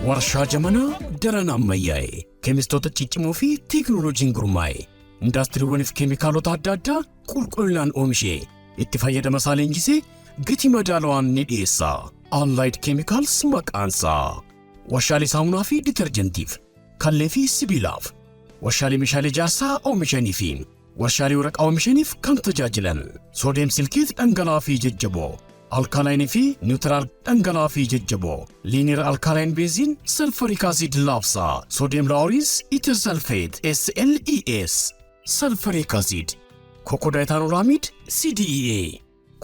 Warshaa Jamanaa daran ammayyaa'e keemistoota ciccimoo fi teekinooloojiin gurmaa'e indaastiriiwwaniif keemikaalota adda addaa qulqullinaan oomishee itti fayyadama isaa leenjisee gatii madaalawaan ni dhiyeessa. Allied Chemicals maqaansaa. Warshaalee saamunaa fi ditarjentiif, kallee fi sibiilaaf, warshaalee meeshaalee ijaarsaa oomishanii fi warshaalee waraqaa oomishaniif kan tajaajilan sodium silicate dhangala'aa fi jajjaboo, alkaline fi neutral dhangala'aa fi jajjaboo, linear alkaline benzene, sulfuric acid laabsaa, sodium laureth ether sulfate SLES, sulfuric acid, cocodiethanolamide CDEA,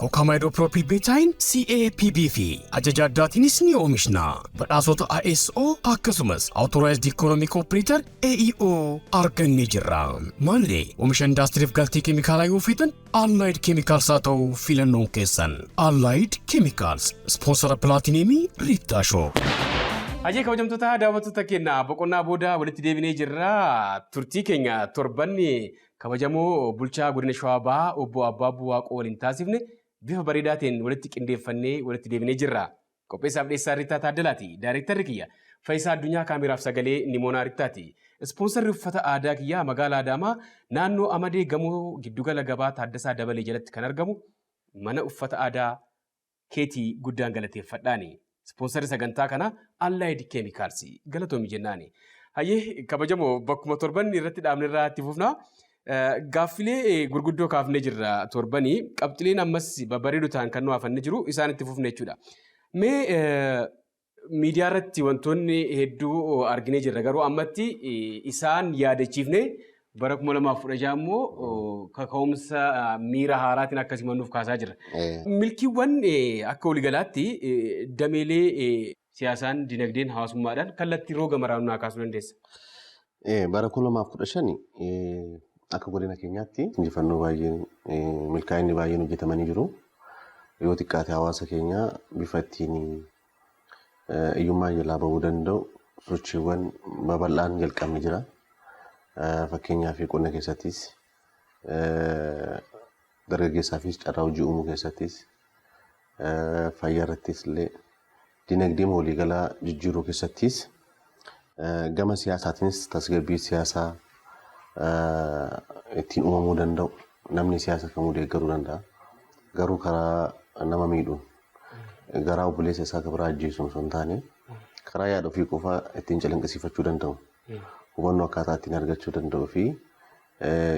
cocamidopropyl betaine CAPB fi ajaja addaatiinis ni oomishna. Badhaasota ISO akkasumas Authorized Economic Operator AEO argannee jirra. Maallee oomisha indaastiriif galtee keemikaalaa yoo feetan, Allied Chemicals haa ta'u filannoon keessan. Allied Chemicals, sponsor platinum Riittaa Show. Hajee, kabajamtoota daawwattoota keenya, boqonnaa booda walitti deebinee jirra. Turtii keenya torbanni kabajamoo bulchaa godina Shawaa Bahaa obbo Abbaabbuu Waaqoo waliin taasifne bifa bareedaa ta'een walitti qindeeffannee walitti deebinee jirra. Qopheessaaf dhiyeessaa Riittaa Taaddalaati. Daayirektarri kiyya Faayisaa Addunyaa, kaameraaf sagalee Nimoonaa Rittaati. Ispoonsarri uffata aadaa kiyyaa magaalaa Adaamaa, naannoo Amadee gamoo giddugala gabaa Taaddasaa Dabalee jalatti kan argamu mana uffata aadaa keetii guddaan galateeffadhaani. Ispoonsarri sagantaa kanaa Allied Chemicals, galatoomi jennaani. Hayyee, kabajamoo, bakkuma torbanni irratti dhaabne irraa itti fufnaa. Gaaffilee gurguddoo kaafnee jirra torbanii, qabxileen ammas babbareedoo ta'an kan nu hafanne jiru, isaan itti fufne jechuudha. Mee miidiyaa irratti wantoonni hedduu arginee jirra, garuu ammatti isaan yaadachiifne, bara 2016 immoo kaka'umsa miira haaraatiin akka simannuuf kaasaa jirra. Milkiiwwan akka waliigalaatti dameelee siyaasaan, dinagdeen, hawaasummaadhaan kallattii roga maraan naa kaasuu dandeessa. Bara 2015 akka godina keenyaatti injifannoo baay'een, milkaa'inni baay'een hojjetamanii jiru. Yoo xiqqaate hawaasa keenya bifa ittiin hiyyummaa jalaa bahuu danda'u sochiiwwan babal'aan jalqabni jira. Fakkeenyaaf, qonna keessattis, dargaggeessaafis carraa hojii uumuu keessattis, fayyaa irrattis illee, dinagdee waliigalaa jijjiiruu keessattis, gama siyaasaatiinis tasgabbii siyaasaa ittiin uumamuu danda'u, namni siyaasa kamuu deeggaruu danda'a. Garuu karaa nama miidhuun, garaa obboleessa isaa biraa ajjeesuun osoo hin taane, karaa yaada ofii qofaa ittiin calaqqisiifachuu danda'u, hubannoo akkaataa ittiin argachuu danda'uu fi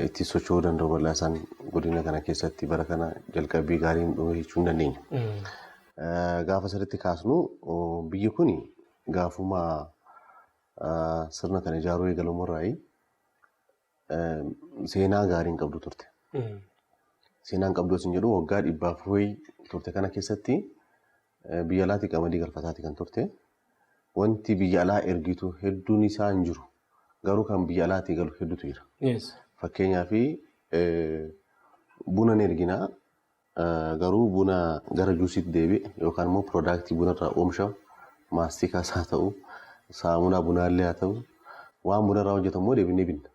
ittiin socho'uu danda'u bal'aa isaan godina kana keessatti bara kana jalqabbii gaariin dhume jechuu hin dandeenya. Gaafa sirriitti kaasnu, biyyi kun gaafuma sirna kana ijaaruu eegalamurraayi seenaa gaarii hin qabdu turte. Seenaan qabdu isin jedhu, waggaa 400 turte kana keessatti biyya alaatii qamadii galfataati kan turte. Wanti biyya alaa ergitu hedduun isaa hin jiru. Garuu kan biyya alaatii galu hedduutu jira. Fakkeenyaaf, buna ni erginaa, garuu buna gara juusiitti deebi'e yookaan immoo product bunarraa oomishamu, maastikaas haa ta'u, saamunaa bunaallee haa ta'u, waan bunarraa hojjetamu immoo deebinee binna.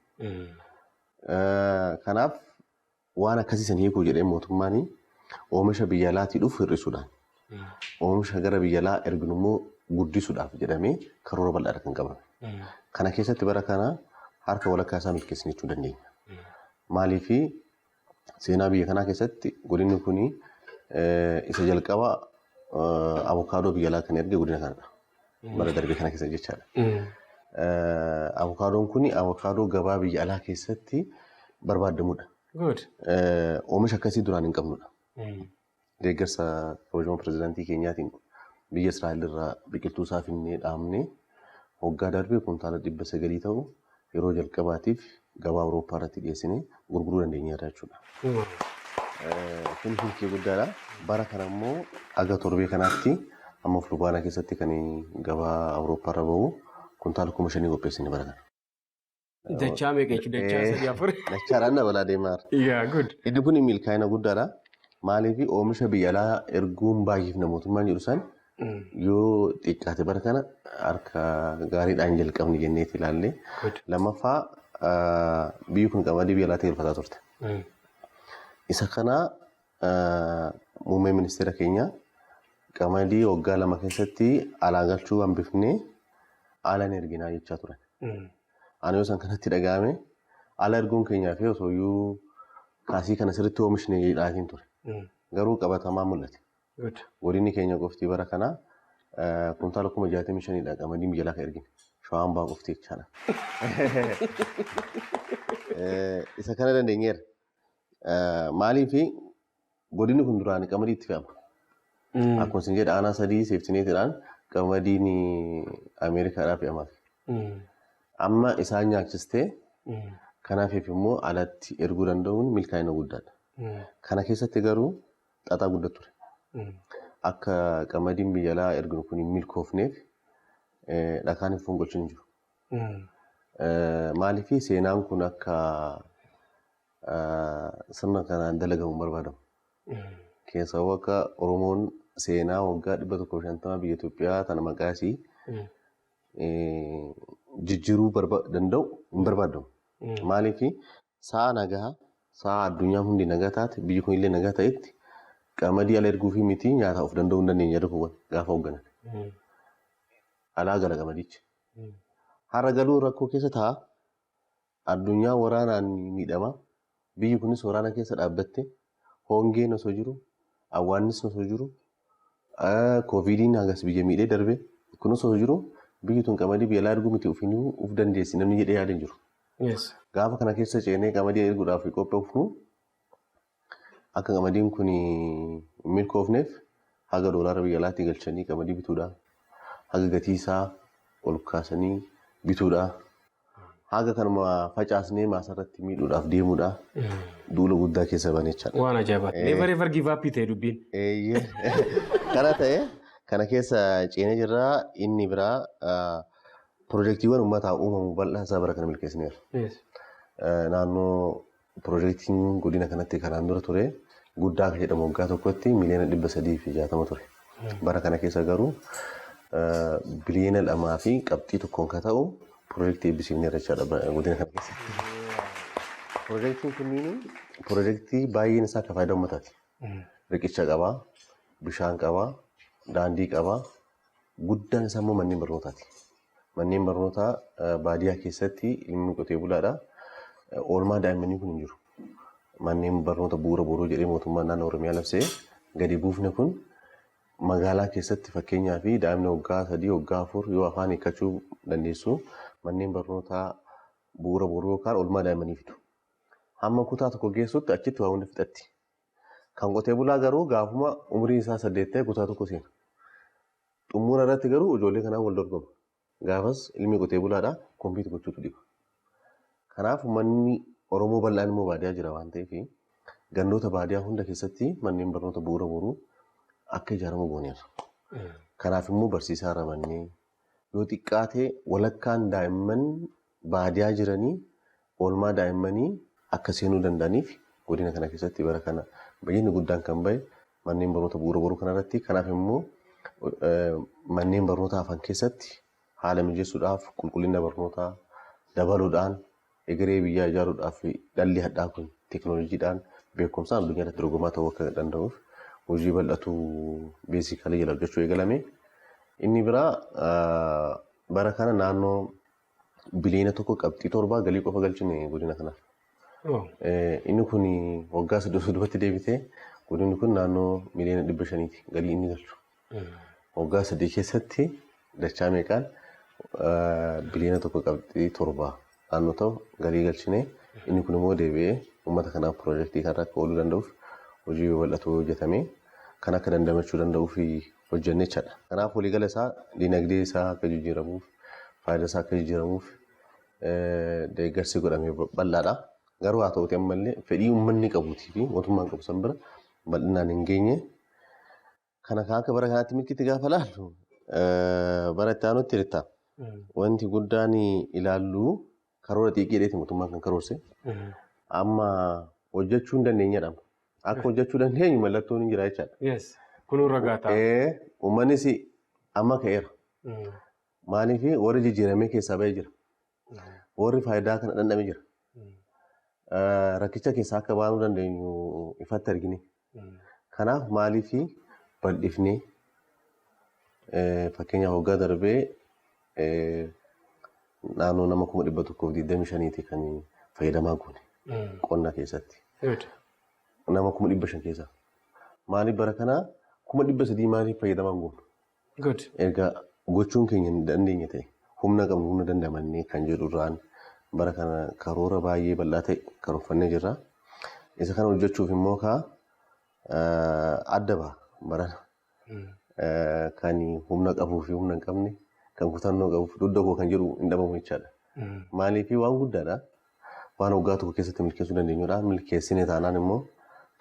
Kanaaf waan akkasii san hiikuu jedhee mootummaan oomisha biyya alaatii dhufu hir'isuudhaan, oomisha gara biyya alaa erginu immoo guddisuudhaaf jedhamee karoora bal'aadha kan qabame. Kana keessatti bara kana harka walakkaa isaa milkeessine jechuu dandeenya. Maaliifi, seenaa biyya kanaa keessatti godinni kun isa jalqaba abukaadoo biyya alaa kan erge godina kanadha. Bara darbe kana keessa jechaadha. Abukaadoon kun abukaadoo gabaa biyya alaa keessatti barbaadamudha. Oomisha akkasii duraan hin qabnudha. Deeggarsa kabajamoo pirezidaantii keenyaatiin biyya Israa'el irraa biqiltuu isaa finnee dhaabnee, waggaa darbe kuntaala 900 ta'u yeroo jalqabaatiif gabaa Awurooppaa irratti dhiyeessinee gurguruu dandeenyeerra jechuudha. Kun milkii guddaadha. Bara kana immoo aga torbee kanaatti, amma Fulbaana keessatti kan gabaa Awurooppaa irra bahu kuntaala 5,000 qopheessine bara kana. Dachaa meeqa jechuudha? Dachaa sadii, afur. Dachaadhaan dabalaa deemaa jira. Yeah, good. Inni kun milkaa'ina guddaadha. Maaliif, oomisha biyya alaa erguun baay'ifna mootummaan jedhu san yoo xiqqaate bara kana harka gaariidhaan jalqabni jenneeti ilaalle. Lammaffaa, biyyi kun qamadii biyya alaatii galfataa turte. Isa kana muummee ministeera keenya qamadii waggaa 2 keessatti alaa galchuu hambifnee Ala ni erginaa jechaa turan. Ani yoo san kanatti dhaga'ame ala erguun keenyaa fi osoo iyyuu kaasii kana sirriitti oomishne jedhaatiin ture. Garuu qabatamaa mul'ate. Godinni keenya qofti bara kana kuntaala 65,000 qamadiin biyya alaa kan ergine. Shawaan Bahaa qofti jechaadha. Isa kana dandeenyeera. Maaliif godinni kun duraan qamadii itti fe'ama. Akkuma isin jedhe aanaa 3 seeftineetiidhaan qamadiin Ameerikaadhaa fe'amaaf. Amma isaan nyaachistee kanaafif immoo alatti erguu danda'uun milkaa'ina guddaadha. Kana keessatti garuu xaxaa guddaa ture. Akka qamadiin biyya alaa erginu kun hin milkoofneef dhakaan hin fonqolchin hin jiru. Maaliif seenaan kun akka sirna kanaan dalagamu hin barbaadamu. Keessawuu akka Oromoon seenaa waggaa 150 biyya Itoophiyaa tana maqaa isii jijjiiruu danda'u hin barbaadamu. Maaliif sa'a nagaa, sa'a addunyaan hundi nagaa taate, biyyi kun illee nagaa ta'etti qamadii ala erguu fi miti nyaata of danda'uu hin dandeenye jedhu kun gaafa hoogganan. Alaa gala qamadichi. Har'a galuu rakkoo keessa ta'a. Addunyaa waraanaan miidhama. Biyyi kunis waraana keessa dhaabbatte. Hongeen osoo jiru, awwaannisni osoo jiru, koovidiin hagas biyya miidhee darbe kunis osoo jiru biyyi tun qamadii biyya alaa erguu miti ofiinuu of dandeessi namni jedhee yaada hin jiru. Gaafa kana keessa ceenee qamadii erguudhaaf qophoofnu akka qamadiin kun hin milkoofneef haga doolaara biyya alaatti galchanii qamadii bituudha. Haga gatii isaa ol kaasanii bituudha. Haga kanuma facaasnee maasarratti miidhuudhaaf deemuudha. Duula guddaa keessa bane jechaadha. Waan ajaa'ibaati. Never ever give up ta'e dubbiin. Kana ta'e kana keessa ceenee jirra. Inni biraa piroojeektiiwwan uummataa uumamu bal'aa isaa bara kana milkeessineerra. Naannoo piroojeektiin godina kanatti kanaan dura ture guddaa akka jedhamu waggaa tokkotti miliyoona 360 ture. Bara kana keessa garuu biliyoona 2.1 kan ta'u piroojeektii eebbisiifneerra jechaadha godina kana keessatti. Piroojeektiin kunniin piroojeektii baay'een isaa akka faayidaa uummataati. Riqicha qabaa, bishaan qabaa, daandii qabaa, guddaan isaa immoo manneen barnootaati. Manneen barnootaa baadiyyaa keessatti ilmi qotee bulaadha. Oolmaa daa'immanii kun hin jiru. Manneen barnoota bu'uura boruu jedhee mootummaan naannoo Oromiyaa labsee gadi buufne kun magaalaa keessatti fakkeenyaa fi daa'imni waggaa 3 waggaa 4 yoo afaan hiikkachuu dandeessu manneen barnootaa bu'uura boruu yookaan oolmaa daa'immanii fidu. Hamma kutaa tokko geessutti achitti waa hunda fixatti. Kan qotee bulaa garuu gaafuma umriin isaa 8 ta'e kutaa tokko seena. Xumura irratti garuu ijoollee kanaan wal dorgoma. Gaafas ilmi qotee bulaadha kompiit gochuutu dhiba. Kanaaf uummanni Oromoo bal'aan immoo baadiyyaa jira waan ta'eef gandoota baadiyyaa hunda keessatti manneen barnoota bu'uura boruu akka ijaaramu gooneerra. Kanaaf immoo barsiisaa ramannee yoo xiqqaate walakkaan daa'imman baadiyyaa jiranii oolmaa daa'immanii akka seenuu danda'aniif godina kana keessatti bara kana baay'inni guddaan kan bahe manneen barnoota bu'uura boruu kanarratti. Kanaaf immoo manneen barnootaa hafan keessatti haala mijeessuudhaaf qulqullina barnootaa dabaluudhaan egeree biyyaa ijaaruudhaaf dhalli hadhaa kun teekinooloojiidhaan beekumsaan addunyaa irratti dorgomaa ta'uu akka danda'uuf hojii bal'atu beesikaalii jala hojjechuu eegalame. Inni biraa bara kana naannoo biliyoona 1.7 galii qofa galchine godina kanaaf. Inni kun waggaa 3 osoo duubatti deebitee godinni kun naannoo miliyoona 500 galii inni galchu. Waggaa 3 keessatti dachaa meeqaan biliyoona 1.7 naannoo ta'u galii galchine. Inni kun immoo deebi'ee uummata kanaaf piroojeektii kanarra akka ooluu danda'uuf hojii babal'atu hojjetame kan akka dandamachuu danda'uuf hojjenne jechaadha. Kanaaf waliigala isaa dinagdee isaa akka jijjiiramuuf faayidaa isaa akka jijjiiramuuf deeggarsi godhame bal'aadha. Garuu haa ta'uti ammallee fedhii uummanni qabuutii fi mootummaan qabu san bira bal'inaan hin geenye. Kana kan akka bara kanaatti milkiitti gaafa laallu bara itti aanutti hirta. Wanti guddaan ilaallu karoora xiiqiidheeti mootummaan kan karoorse. Amma hojjechuu hin dandeenyedha. Akka hojjechuu dandeenyu mallattoon hin jira jechaadha. Kunuu ragaa ta'a. Uummannis amma ka'eera. Maaliif warri jijjiiramee keessaa bahee jira. Warri faayidaa kana dhandhame jira. Rakkicha keessaa akka baanuu dandeenyu ifatti argine. Kanaaf maaliif bal'ifnee fakkeenyaaf waggaa darbee Naannoo nama 125,000 kan fayyadamaa goone qonna keessatti. Nama 500,000 keessa. Maaliif bara kanaa 300,000 maaliif fayyadamaa goonu? Erga gochuun keenya hin dandeenye ta'e humna qabnu humna dandamannee kan jedhu irraan bara kana karoora baay'ee bal'aa ta'e karoorfannee jirra. Isa kana hojjechuuf immoo adda ba'a barana. Kan humna qabuu fi humna hin qabne, kan kutannoo qabuuf dugda koo kan jedhu hin dhabamu jechaadha. Maaliif waan guddaadha. Waan waggaa tokko keessatti milkeessuu dandeenyudha. Milkeessine taanaan immoo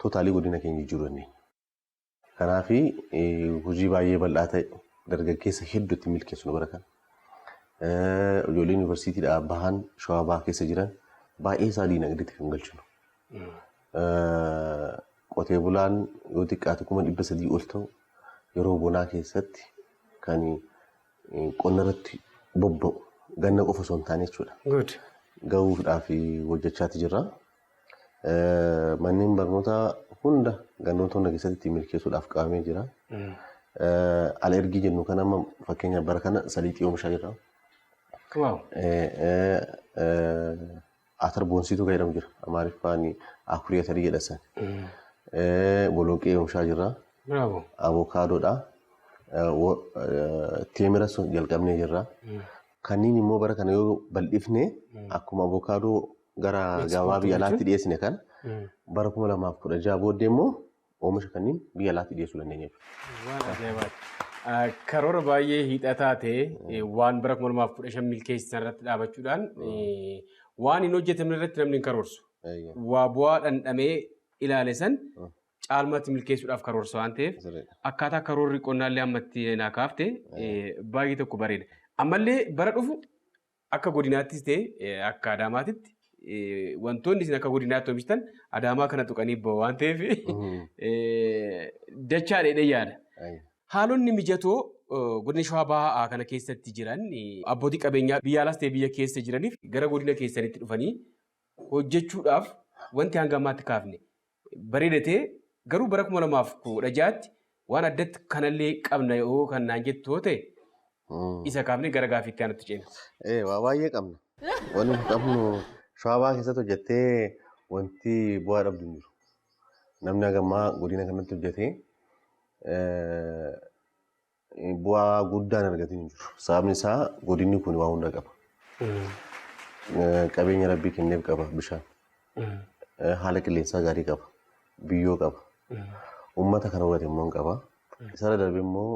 tootaalii godina keenya jijjiiruu dandeenya. Kanaaf hojii baay'ee bal'aa ta'e dargaggeessa hedduutti milkeessinu bara kana. Ijoollee yuunivarsiitiidhaa bahan Shawaa Bahaa keessa jiran baay'ee isaa diinagdeetti kan galchinu. Qotee bulaan yoo xiqqaate 300,000 ol ta'u yeroo bonaa keessatti kan qonna irratti bobba'u ganna qofa osoo hin taane jechuudha. Gahuudhaaf hojjechaati jirra. Manneen barnootaa hunda gannoota hunda keessatti ittiin milkeessuudhaaf qabamee jira. Ala ergii jennu kan amma fakkeenyaaf bara kana saliixii oomishaa jirra. Atar boonsiituu kan jedhamu jira. Amaariffaan akurii atarii jedha san. Boloqqee oomishaa jirra. Avokaadoodha. Teemira jalqabnee jirra. Kanneen immoo bara kana yoo bal'ifne akkuma avokaadoo gara gabaa biyya alaatti dhiyeessine kana bara 2016 booddee immoo oomisha kanneen biyya alaatti dhiyeessuu dandeenya jechuudha. Karoora baay'ee hiixataa ta'e waan bara 2015 milkeessisan irratti dhaabachuudhaan waan hin hojjetamne irratti namni hin karoorsu. Waa bu'aa dhandhamee ilaale san caalmaatti milkeessuudhaaf karoorsa waan ta'eef akkaataa karoorri qonnaallee ammatti naa kaafte baay'ee tokko bareeda. Ammallee bara dhufu akka godinaattis ta'e akka Adaamaatitti wantoonni isin akka godinaatti oomishtan Adaamaa kana tuqanii bahu waan ta'eef dachaa dheedhee yaada. Haalonni mijatoo godina Shawaa Bahaa kana keessatti jiran abbootii qabeenyaa biyya alaas ta'e biyya keessa jiraniif gara godina keessanitti dhufanii hojjechuudhaaf wanti hanga ammaatti kaafne bareedatee garuu bara 2016tti waan addatti kanallee qabna yoo kan naan jettu yoo ta'e isa kaafne gara gaaffiitti aanutti ceena. Waa baay'ee qabna. Wanti qabnu Shawaa Bahaa keessatti hojjettee wanti bu'aa dhabdu hin jiru. Namni hagammaa godina kanatti hojjetee bu'aa guddaan argatin hin jiru. Sababni isaa godinni kun waa hunda qaba. Qabeenya rabbii kenneef qaba bishaan. Haala qilleensaa gaarii qaba. Biyyoo qaba. Uummata kana hubate immoo hin qaba. Isarra darbee immoo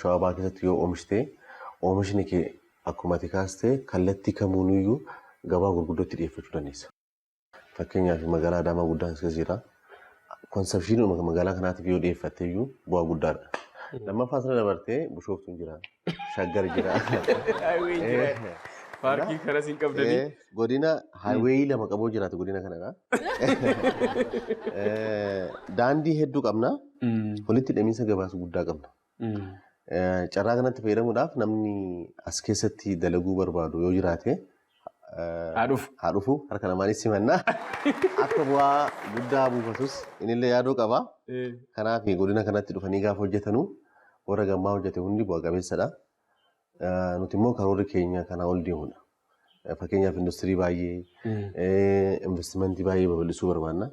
Shawaa Bahaa keessatti yoo oomishtee oomishni kee akkuma ati kaastee kallattii kamuuniyyuu gabaa gurguddootti dhiyeeffachuu dandeessa. Fakkeenyaaf magaalaa Adaamaa guddaan as keessa jira. Konsepshiinuma magaalaa kanaatiif yoo dhiyeeffatte iyyuu bu'aa guddaadha. Lammaffaa sana dabartee Bishooftuun jira. Shaggar jira. Paarkii kanas hin qabdanii. Godina haayiweeyii lama qabuu jiraatu godina kanadha. Daandii hedduu qabna. Walitti hidhamiinsa gabaas guddaa qabna. Carraa kanatti fayyadamuudhaaf namni as keessatti dalaguu barbaadu yoo jiraate Haa dhufu. Haa dhufu harka lamaanis simannaa. Akka bu'aa guddaa buufatus innillee yaaduu qaba. Kanaaf godina kanatti dhufanii gaafa hojjetanu warra gammaa hojjete hundi bu'a qabeessadha. Nuti immoo karoorri keenya kanaa ol deemudha. Fakkeenyaaf industirii baay'ee investimentii baay'ee babal'isuu barbaanna.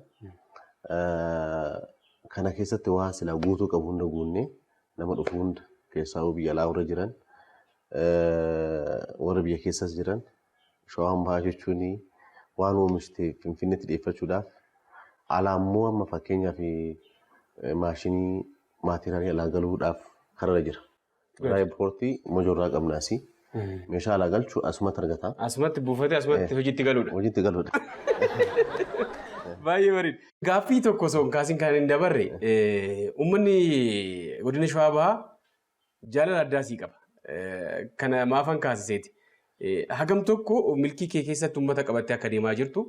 Kana keessatti waan silaa guutuu qabu hunda guunnee nama dhufu hunda keessaa biyya alaa warra jiran warra biyya keessas jiran Shawaan Bahaa jechuun waan oomishte Finfinneetti dhiyeeffachuudhaaf alaa immoo amma fakkeenyaaf maashinii maateriyaalii alaa galuudhaaf kararra jira. Raayippoortii Mojorraa qabna asii. Meeshaa alaa galchu asumatti argata. Asumatti buufatee asumatti hojiitti galuudha. Hojiitti galuudha. Baay'ee bareeda. Gaaffii tokko osoo hin kaasin kan hin dabarre uummanni godina Shawaa Bahaa jaalala addaa sii qaba. Kana maafan kaasiseeti. Hagam tokko milkii kee keessatti uummata qabattee akka deemaa jirtu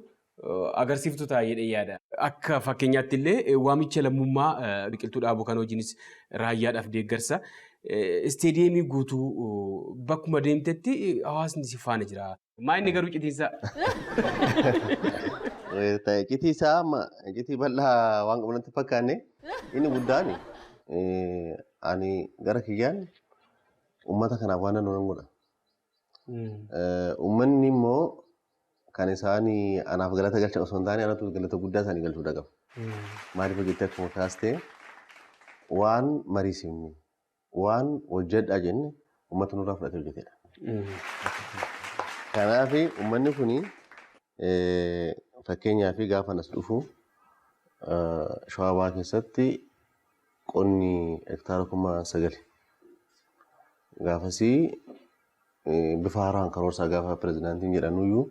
agarsiiftuu ta'a jedhee yaada. Akka fakkeenyaatti illee waamicha lammummaa biqiltuu dhaabuu kan hojiinis raayyaadhaaf deeggarsa. Isteediyeemii guutuu bakkuma deemtetti hawaasni si faana jira. Maa inni garuu citiinsaa? Citii isaa amma citii bal'aa waan qabu natti fakkaanne inni guddaan ani gara kiyyaan uummata kanaaf waan nan godha. Uummanni immoo kan isaan anaaf galata galchan osoo hin taane anatu galata guddaa isaanii galchuudha qaba. Maaliif hojjettee akkuma kaastee waan mariisifne waan hojjedhaa jenne uummata nurraa fudhatee hojjetedha. Kanaaf uummanni kun fakkeenyaaf gaafa as dhufu Shawaa Bahaa keessatti qonni hektaara 9,000 gaafasii bifa haaraan karoorsaa gaafa pirezidaantiin jedhanuyyuu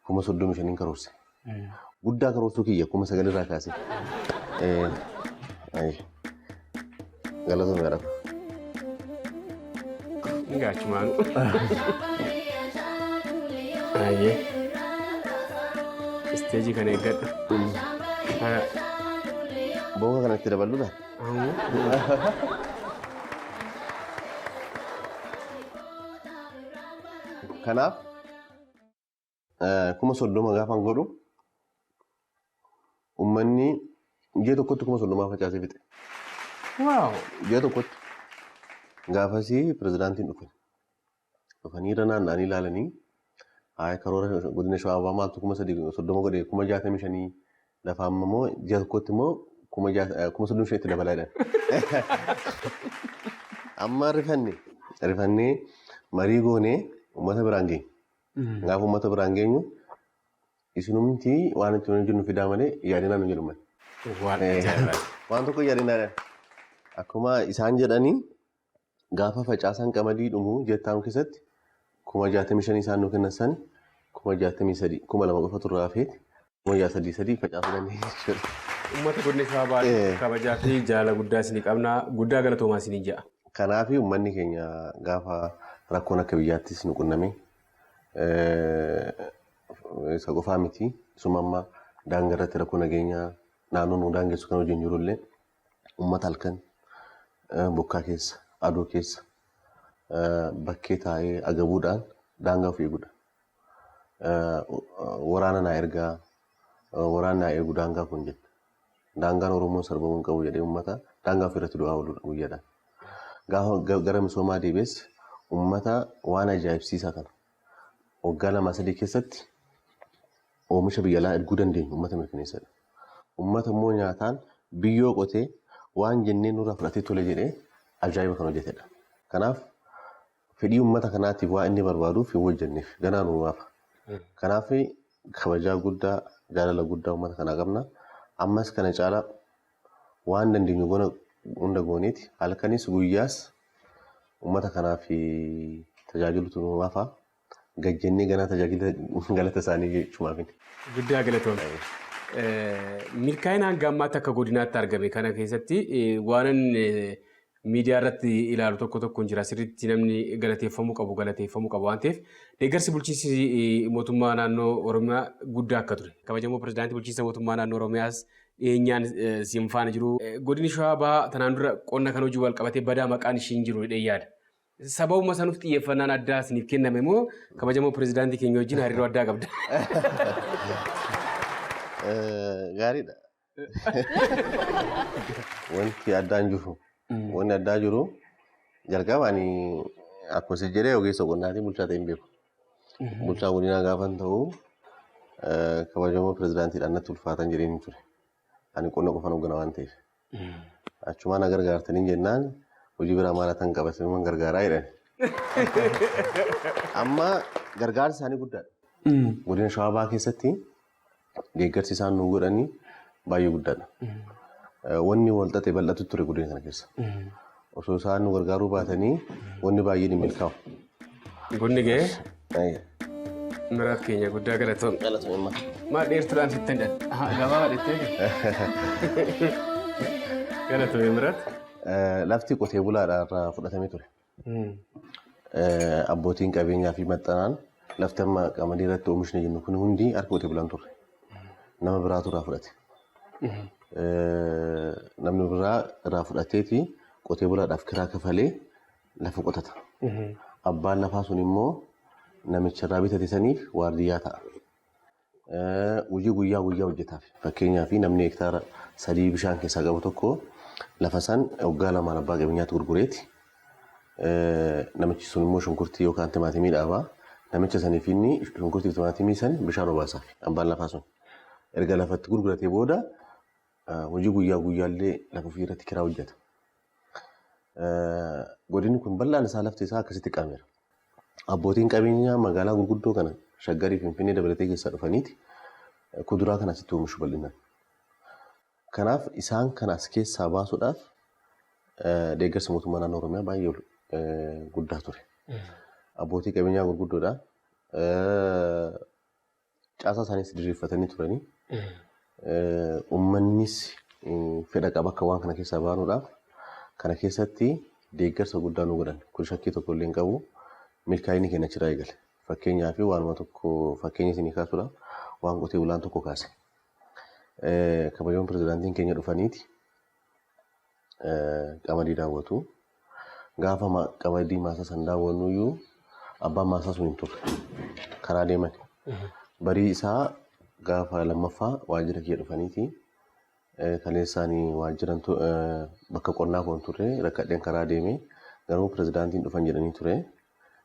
35,000 karoorse. Guddaa karoorsuu kiyya 9,000 irraa kaase. Galatoomii haadha. Gaachumaanu. Ayyee. Isteejii kana eeggadhu. Booka kanatti daballuudha. Kanaaf 30,000 gaafan godhu uummanni ji'a tokkotti 30,000 facaasee fixe. Waaw! Ji'a tokkotti. Gaafasii pirezidaantiin dhufe. Dhufanii irra naanna'anii ilaalanii haaya karoora godina Shawaa Bahaa maaltu 30,000 godhe 65,000 lafa amma immoo ji'a tokkotti immoo 35,000tti dabalaa jedhan. Amma rifannee marii goonee uummata biraan geenye. Gaafa uummata biraan geenyu isinumti waan itti hojjennu fidaa malee yaadinaa nu jedhu malee. Waan ajaa'ibaati. Waan tokko yaadinaa jedhan. Akkuma isaan jedhanii gaafa facaasaan qamadii dhumu jettaan keessatti 65,000 isaan nu kennan san 63,000 2,000 qofa turraa hafeeti 63,000 facaasuu dandeenya jechuudha. Uummata godina Shawaa Bahaa kabajaa fi jaala guddaa isinii qabna. Guddaa galatoomaa isinii jedha. Kanaaf uummanni keenya gaafa rakkoon akka biyyaattis nu qunname isa qofaa miti. Isuma amma daangaa irratti rakkoo nageenyaa naannoo nu daangessu kan wajjin jirullee uummata halkan bokkaa keessa aduu keessa bakkee taa'ee agabuudhaan daangaa ofii eegudha. Waraana naa ergaa waraanni naa eegu daangaa kun jenna. Daangaan Oromoo sarbamuu hin qabu jedhee uummata daangaa ofii irratti du'aa ooludha guyyaadhaan. Gaafa gara misoomaa deebi'es uummata waan ajaa'ibsiisaa kana waggaa 2-3 keessatti oomisha biyya alaa erguu dandeenyu uummata mirkaneessadha. Uummata immoo nyaataan biyyoo qotee waan jennee nurraa fudhatee tole jedhee ajaa'iba kan hojjetedha. Kanaaf fedhii uummata kanaatiif waan inni barbaaduuf hin hojjenneef ganaa nu waafa. Kanaaf kabajaa guddaa jaalala guddaa uummata kanaa qabna. Ammas kana caalaa waan dandeenyu goona hunda gooneeti halkanis guyyaas uummata kanaaf tajaajilutu nu waafa. Gajjennee ganaa tajaajila galata isaanii jechumaaf. Guddaa galatoomne. Milkaa'ina hanga ammaatti akka godinaatti argame kana keessatti waanan miidiyaa irratti ilaalu tokko tokko jira. Sirriitti namni galateeffamuu qabu galateeffamuu qabu waan ta'eef deeggarsi bulchiinsi mootummaa naannoo Oromiyaa guddaa akka ture. Kabajamoo pirezidaantii bulchiinsa mootummaa naannoo Oromiyaas dhiyeenyaan siin faana jiru. Godinni Shawaa Bahaa tanaan dura qonna kan hojii wal qabatee badaa maqaan ishiin jiru jedhee yaada. Sababuma sanuuf xiyyeeffannaan addaa isiniif kenname moo kabajamoo pirezidaantii keenya wajjin hariiroo addaa qabda? Gaariidha. Wanti addaan jiru. Wanni addaa jiru jalqaba ani akkuma si jedhee ogeessa qonnaatiin bulchaa ta'e hin beeku. Bulchaa godinaa gaafan ta'u kabajamoo pirezidaantiidhaan natti ulfaatan jedheen ture. Ani qonna qofan hoggana waan ta'eef. Achumaan na gargaartanii jennaan hojii biraa maal tan qabatan gargaaraa jedhan. Amma gargaarsi isaanii guddaadha. Godina Shawaa Bahaa keessatti deeggarsi isaan nu godhanii baay'ee guddaadha. Wanni wal xaxee bal'atu ture godina kana keessa. Osoo isaan nu gargaaruu baatanii wanni baay'een hin milkaa'u. Bunni ga'ee miraaf keenya guddaa galatoom. Galatoom. Maal dheertuudhaan sitti hin gabaabaa dheettee? Galatoom miraat. Lafti qotee bulaadhaa irraa fudhatamee ture. Abbootiin qabeenyaa fi maxxanaan lafti amma qamadii irratti oomishni jennu kun hundi harka qotee bulaan turre. Nama biraatu irraa fudhate. Namni biraa irraa fudhateeti qotee bulaadhaaf kiraa kafalee lafa qotata. Abbaan lafaa sun immoo namicha irraa bitate saniif waardiyyaa ta'a. Hojii guyyaa guyyaa hojjetaaf. Fakkeenyaaf namni hektaara 3 bishaan keessaa qabu tokko lafa san waggaa 2 abbaa qabeenyaatti gurgureeti. Namichi sun immoo shunkurtii yookaan timaatimii dhaabaa. Namicha saniif inni shunkurtii fi timaatimii san bishaan obaasaaf abbaan lafaa sun. Erga lafatti gurguratee booda hojii guyyaa guyyaallee lafa ofii irratti kiraa hojjeta. Godinni kun bal'aan isaa lafti isaa akkasitti qabameera. Abbootiin qabeenyaa magaalaa gurguddoo kana Shaggarii fi Finfinnee dabalatee keessaa dhufaniiti kuduraa kana asitti oomishu bal'inaan. Kanaaf isaan kana as keessaa baasuudhaaf deeggarsa mootummaa naannoo Oromiyaa baay'ee guddaa ture. Abbootii qabeenyaa gurguddoodha. Caasaa isaaniis diriirfatanii turanii. Uummannis fedha qaba akka waan kana keessaa baanuudhaaf. Kana keessatti deeggarsa guddaa nu godhan. Kun shakkii tokko illee hin qabu. Milkaa'inni keenya achirraa eegale. Fakkeenyaaf waanuma tokko fakkeenya isinii kaasuudhaaf waan qotee bulaan tokko kaase. Kabajamoon pirezidaantiin keenya dhufaniiti qamadii daawwatu. Gaafa qamadii maasaa san daawwannu iyyuu abbaan maasaa sun hin turre. Karaa deeman. Barii isaa gaafa lammaffaa waajjira kiyya dhufaniiti. Kaleessaan waajjira bakka qonnaa koon turre rakkadheen karaa deeme garuu pirezidaantiin dhufan jedhanii ture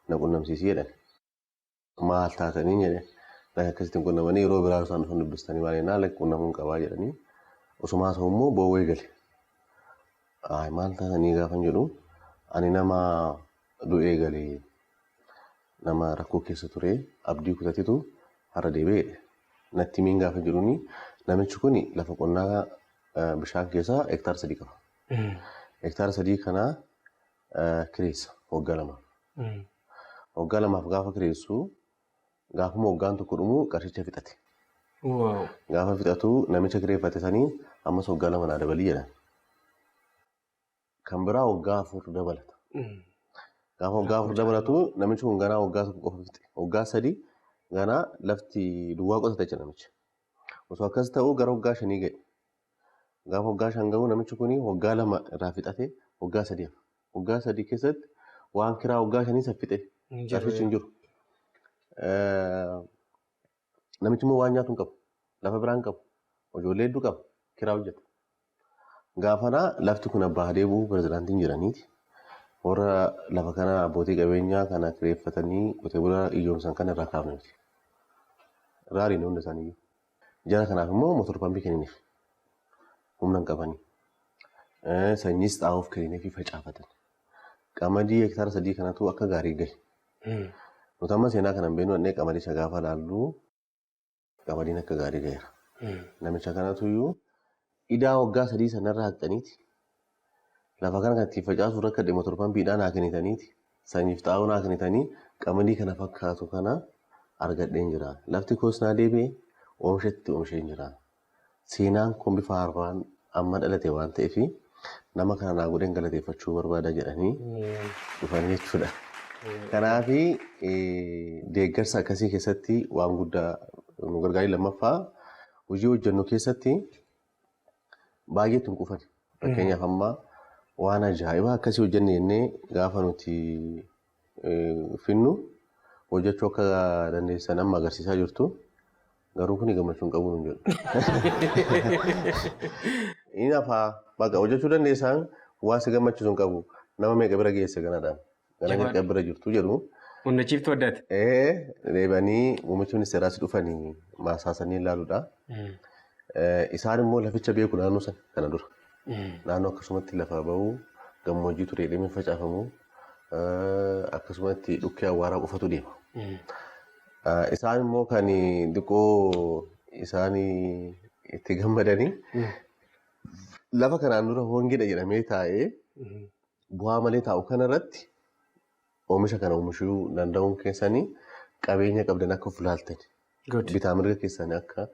na qunnamsiisii jedhan. Maal taatanii jedhe lakka akkasitti hin qunnamanii yeroo biraa isaan dhufan dubbistanii maal jennaan lakka qunnamuu hin qabaa jedhanii osuma haasa'u immoo boo'ee gale. Maal taatanii gaafan jedhu ani nama du'ee galee nama rakkoo keessa ture abdii kutatetu har'a deebi'ee jedhe. Natti miin gaafa jedhuuni namichi kun lafa qonnaa bishaan keessaa hektaara 3 qaba. Hektaara 3 kana kireessa waggaa 2. Waggaa 2 gaafa kireessu gaafuma waggaan tokko dhumu qarshicha fixate. Gaafa fixatu namicha kireeffate sanii ammas waggaa 2 naa dabalii jedhan. Kan biraa waggaa 4 dabalata. Gaafa waggaa 4 dabalatu namichi kun ganaa waggaa 1 qofa fixe. Waggaa 3 ganaa lafti duwwaa qotate jechuudha namichi. Osoo akkas ta'uu gara waggaa 5 ga'e. Gaafa waggaa 5 ga'u namichi kun waggaa 2 irraa fixate waggaa 3 hafa. Waggaa 3 keessatti waan kiraa waggaa 5 san fixe. Qarshichi hin jiru. Namichi immoo waan nyaatu hin qabu. Lafa biraa hin qabu. Ijoollee hedduu qaba. Kiraa hojjeta. Gaafanaa lafti kun abbaa deebi'uu pirezidaantiin jiraniiti. Warra lafa kana abbootii qabeenyaa kana kireeffatanii qotee bulaa hiyyoomsan kana irraa kaafne miti. Raariin hunda isaanii. Jara kanaaf immoo motor paampii kenniniif. Humna hin qabanii. Sanyiis xaa'oof kenniniif facaafatan. Qamadii hektaara 3 kanatu akka gaarii gahe. Nuti amma seenaa kana hin beeknu dhaqnee qamadii isa gaafa laallu qamadiin akka gaarii gaheera. Namicha kanatu iyyuu idaa waggaa 3 sanarraa haqxaniiti. Lafa kana kan ittiin facaasuuf rakkadhe motor paampiidhaan haa kennitaniiti. Sanyiif xaa'oo naa kennitanii qamadii kana fakkaatu kana argadheen jira. Lafti koos naa deebi'e oomisha itti oomisheen jira. Seenaan kun bifa haaraan amma dhalate waan ta'eef nama kana naa godheen galateeffachuu barbaada jedhanii dhufanii jechuudha. Kanaaf deeggarsa akkasii keessatti waan guddaa nu gargaarii. Lammaffaa hojii hojjennu keessatti baay'eetu hin qufan. Fakkeenyaaf amma waan ajaa'ibaa akkasii hojjenne jennee gaafa nuti finnu hojjechuu akka dandeessan amma agarsiisaa jirtu. Garuu kuni gammachuu hin qabu nuun jedhu. Inni hafaa bakka hojjechuu dandeessan waan si gammachiisu hin qabu. Nama meeqa bira geesse ganaadhaan. Gana meeqa bira jirtu jedhu. Onnachiiftuu addaati. Deebi'anii muummichi ministeeraas dhufanii maasaasanii ilaaluudha. Isaan immoo laficha beeku naannoo sana kana dura. Naannoo akkasumatti lafa ba'uu gammoojjii ture jedhamee facaafamu akkasumatti dhukkee awwaaraa qofatu deema. Isaan immoo kan xiqqoo isaan itti gammadanii lafa kanaan dura hongeedha jedhamee taa'ee bu'aa malee taa'u kanarratti oomisha kana oomishuu danda'uun keessanii qabeenya qabdan akka of ilaaltan bitaa mirga keessanii akka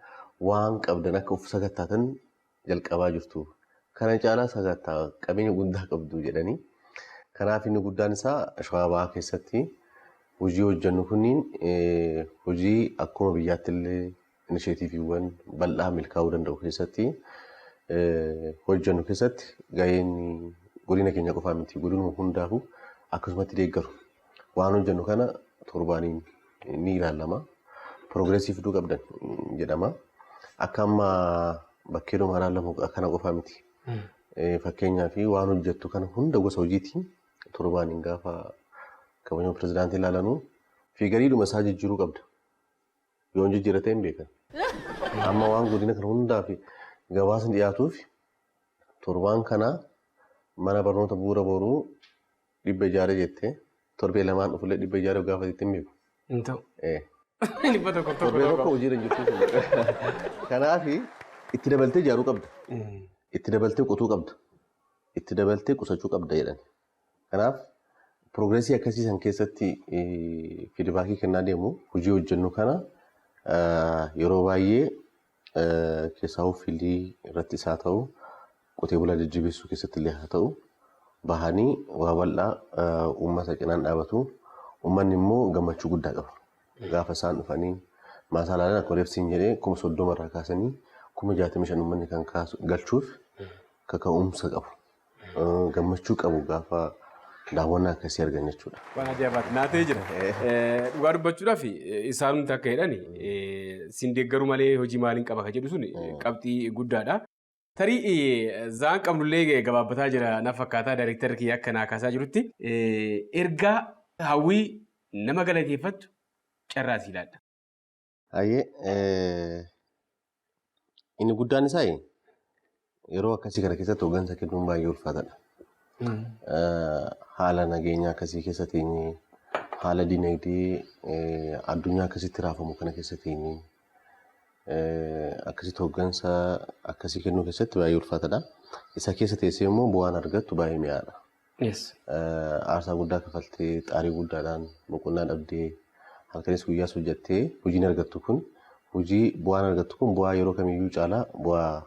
waan qabdan akka of sakattaatan jalqabaa jirtu. Kana caalaa sakattaa qabeenya guddaa qabdu jedhanii. Kanaaf inni guddaan isaa Shawaa Bahaa keessatti hojii hojjennu kunniin hojii akkuma biyyaatti illee inisheetiiviiwwan bal'aa milkaa'uu danda'u keessatti hojjennu keessatti gaheen godina keenya qofaa miti godinuma hundaafuu akkasumatti deeggaru. Waan hojjennu kana torbaaniin ni ilaalama. Piroogreesii fiduu qabdan jedhama. Akka amma bakkeedhuma ilaalamu kana qofaa miti. Fakkeenyaaf waan hojjettu kana hunda gosa hojiitiin torbaaniin gaafa kabajamoo pirezidaantii ilaalanu Figuriidhuma isaa jijjiiruu qabda. Yoon jijjiirate hin beekan. Amma waan godina kana hundaa fi gabaasni dhiyaatuuf torbaan kana mana barnoota bu'uura boruu 100 ijaaree jettee torbee lamaan dhufullee 100 ijaaree gaafatetti hin beeku. Hin ta'u. 100 tokko. Torbee tokko hojiirra hin jirtu. Kanaaf itti dabaltee ijaaruu qabda. Itti dabaltee qotuu qabda. Itti dabaltee qusachuu qabda jedhan. Kanaaf piroogreesii akkasii san keessatti fiidbaakii kennaa deemu hojii hojjennu kana yeroo baay'ee keessaa fiildii irratti isaa ta'u qotee bulaa jajjabeessuu keessatti illee haa ta'u bahanii waa bal'aa uummata cinaan dhaabatu. Uummanni immoo gammachuu guddaa qaba. Gaafa isaan dhufanii maasaa ilaalan akkuma reefsiin jedhee 30,000 irraa kaasanii 65,000 uummanni kan galchuuf kaka'umsa qabu. Gammachuu qabu gaafa daawwannaa akkasii argan jechuudha. Waan ajaa'ibaati. Naa ta'ee jira. Dhugaa dubbachuudhaaf isaanumti akka jedhan siin deeggaruu malee hojii maaliin qaba kan jedhu sun qabxii guddaadha. Tarii zaan qabnullee gabaabbataa jira na fakkaataa daayirektarri kiyya akka naa kaasaa jirutti ergaa hawwii nama galateeffattu carraa sii laadha. Hayyee inni guddaan isaa yeroo akkasii kana keessatti hooggansa kennuun baay'ee ulfaataadha. Haala nageenyaa akkasii keessa teenyee, haala dinagdee addunyaa akkasitti raafamu kana keessa teenyee, akkasitti hooggansa akkasii kennuu keessatti baay'ee ulfaataadha. Isa keessa teessee immoo bu'aan argattu baay'ee mi'aadha. Aarsaa guddaa kafaltee, xaarii guddaadhaan boqonnaa dhabdee, halkanis guyyaas hojjettee hojiin argattu kun hojii bu'aan argattu kun bu'aa yeroo kamiyyuu caalaa bu'aa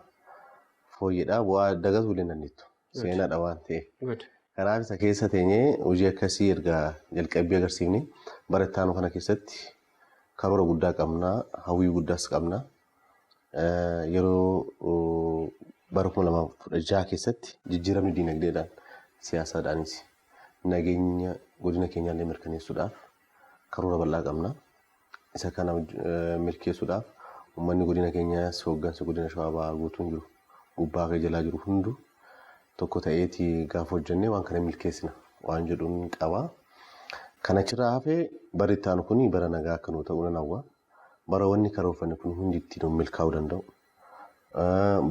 fooyyedha. Bu'aa dagatuu illee dandeettu. Seenaadha waan ta'eef. Kanaaf isa keessa teenyee hojii akkasii erga jalqabbii agarsiifne bara itti aanu kana keessatti karoora guddaa qabna, hawwii guddaas qabna. Yeroo bara 2016 keessatti jijjiiramni diinagdeedhaan siyaasaadhaanis nageenya godina keenyaallee mirkaneessuudhaaf karoora bal'aa qabna. Isa kana milkeessuudhaaf uummanni godina keenyaas hooggansa godina Shawaa Bahaa guutuun jiru gubbaa fi jalaa jiru hundu tokko ta'eeti gaafa hojjennee waan kana milkeessina waan jedhuun qaba. Kan achirraa hafee barri itti aanu kun bara nagaa akka nuu ta'uu nan hawwa. Bara wanni karoorfanne kun hundi ittiin milkaa'uu danda'u.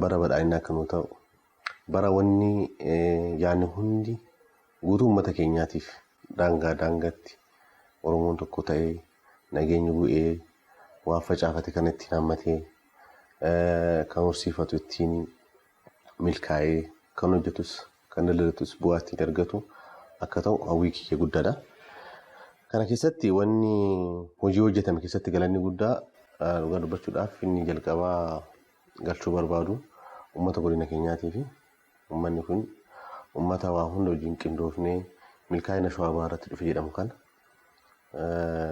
Bara badhaadhinaa akka nuu ta'u. Bara wanni yaadni hundi guutuu uummata keenyaatiif daangaa daangaatti Oromoon tokko ta'ee nageenyi bu'ee waan facaafate kana ittiin hammatee kan horsiifatu ittiin milkaa'ee kan hojjetus kan daldalatus bu'aa ittiin argatu akka ta'u hawwii kiyya guddaadha. Kana keessatti wanni hojii hojjetame keessatti galanni guddaa dhugaa dubbachuudhaaf inni jalqabaa galchuu barbaadu uummata godina keenyaatii fi uummanni kun uummata waa hunda wajjin qindoofnee milkaa'ina Shawaa Bahaa irratti dhufe jedhamu kana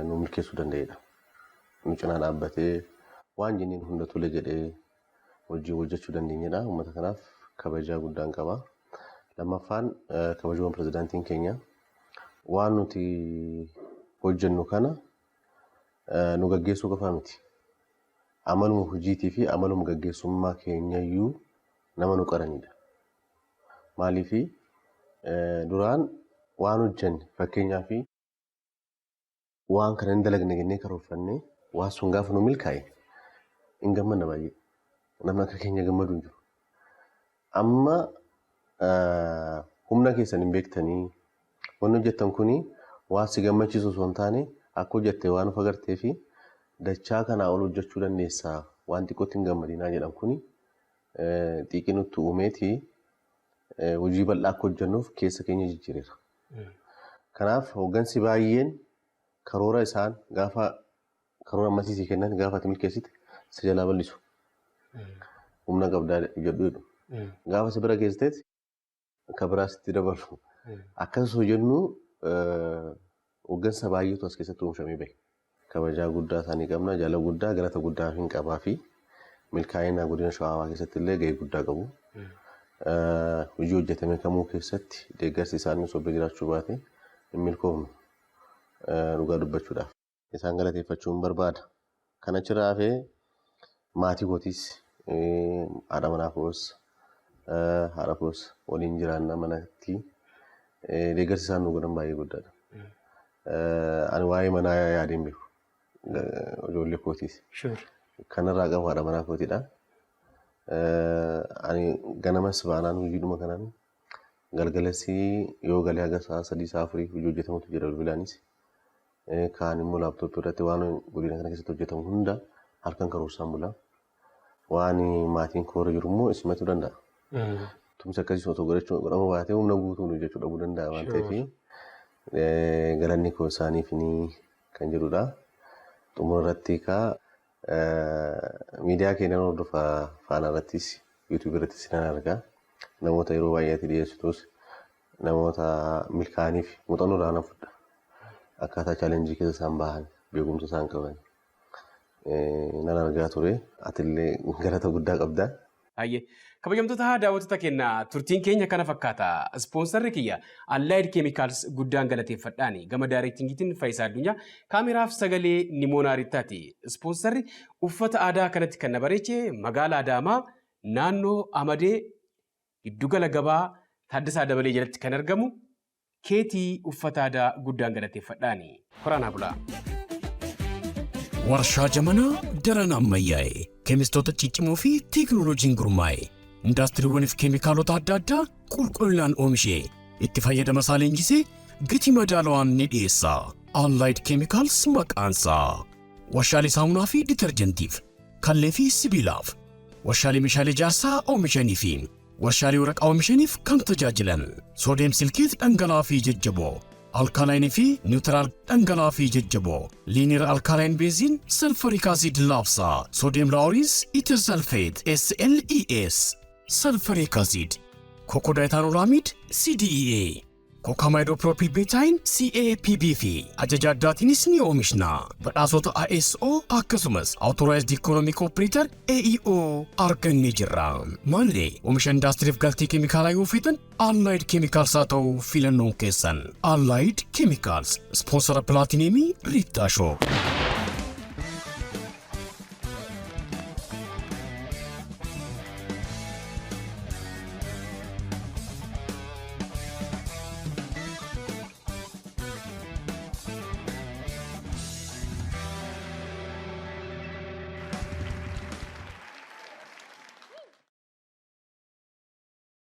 nu milkeessuu danda'edha. Nu cinaa dhaabbatee waan jenneen hunda tole jedhee hojii hojjechuu dandeenyedha. Uummata kanaaf kabajaa guddaan qaba. Lammaffaan kabajamoon pirezidaantiin keenya waan nuti hojjennu kana nu gaggeessuu qofaa miti. Amaluma hojiitii fi amaluma gaggeessummaa keenyayyuu nama nu qaranidha. Maaliif duraan waan hojjenne fakkeenyaaf waan kana hin dalagne jennee karoorfannee waan sun gaafa nu milkaa'e hin gammanna baay'ee. Namni akka keenya gammadu hin jiru. Amma humna keessan hin beektanii wanni hojjettan kuni waan si gammachiisu osoo hin taane akka hojjette waan of agartee fi dachaa kanaa ol hojjechuu dandeessaa waan xiqqootti hin gammadinaa jedhan kuni xiiqii nutti uumeeti hojii bal'aa akka hojjennuuf keessa keenya jijjiireera. Kanaaf hooggansi baay'een karoora isaan gaafa karoora ammasii kennan gaafa ati milkeessite si jalaa bal'isu. Humna qabdaa jedhu jedhu. Gaafa si bira geessiteeti akka biraa sitti dabalu. Akkas osoo jennu hooggansa baay'eetu as keessatti oomishamee bahe. Kabajaa guddaa isaanii qabna, jaalala guddaa, galata guddaa hin qabaa fi milkaa'ina godina Shawaa Bahaa keessatti illee gahee guddaa qabu. Hojii hojjetame kamuu keessatti deeggarsi isaanii osoo bira jiraachuu baate hin milkoofnu dhugaa dubbachuudhaaf. Isaan galateeffachuun barbaada. Kan achirraa hafee maatii kootiis haadha manaa koos haadha koos waliin jiraanna manatti deeggarsi isaan nu godhan baay'ee guddaadha. Ani waa'ee manaa yaadeen beeku. Ijoollee kootiis. Kanarraa qabu haadha manaa kootiidha. Ani ganamas baanaan hojiidhuma kanaan, galgalas yoo galee haga sa'a 3, sa'a 4 hojii hojjetamutu jira bilbilaanis. Kaan immoo laaptooppii irratti waan godina kana keessatti hojjetamu hunda halkan karoorsaan bula. Waan maatiin koora jiru immoo simachuu danda'a. Tumsa akkasii osoo godhamuu baatee humna guutuun hojjechuu dhabuu danda'a waan ta'eef, galanni koo isaaniif kan jedhudha. Xumura irratti kaa miidiyaa keenya hordofa, Faanaa irrattis, yuutuubii irrattis nan argaa. Namoota yeroo baay'eetti dhiyeessitus namoota milkaa'aniif muuxannoo irraa nan fudha. Akkaataa challenge keessa isaan bahan, beekumsa isaan qaban nan argaa ture. Atillee galata guddaa qabda. Hayyee, kabajamtoota daawwattoota keenya, turtiin keenya kana fakkaata. Ispoonsarri kiyya Allied Chemicals guddaan galateeffadhaani. Gama directingiitiin Faayisaa Addunyaa, kaameraaf sagalee Nimoonaa Rittaati. Ispoonsarri uffata aadaa kanatti kan na bareeche magaalaa Adaamaa, naannoo Amadee, giddugala gabaa Taaddasaa Dabalee jalatti kan argamu Keetii Uffata Aadaa guddaan galateeffadhaani. Horaanaa bulaa. Warshaa Jamanaa daran ammayyaa'e, keemistoota ciccimoo fi teekinooloojiin gurmaa'e, indaastiriiwwaniif keemikaalota adda addaa qulqullinaan oomishee, itti fayyadama isaa leenjisee, gatii madaalawaan ni dhiyeessa. Allied Chemicals maqaansaa. Warshaalee saamunaa fi ditarjentiif, kallee fi sibiilaaf, warshaalee meeshaalee ijaarsaa oomishanii fi warshaalee waraqaa oomishaniif kan tajaajilan sodium silicate dhangala'aa fi jajjaboo, alkaline fi neutral dhangala'aa fi jajjaboo, linear alkaline benzene sulfuric acid laabsaa, sodium laureth ether sulfate SLES, sulfuric acid, cocodiethanolamide CDEA, cocamidopropyl betaine CAPB fi ajaja addaatiinis ni oomishna. Badhaasota ISO akkasumas Authorized Economic Operator AEO argannee jirra. Maallee oomisha indaastiriif galtee keemikaalaa yoo feetan, Allied Chemicals haa ta'u filannoon keessan. Allied Chemicals, sponsora platinumii Riittaa Show.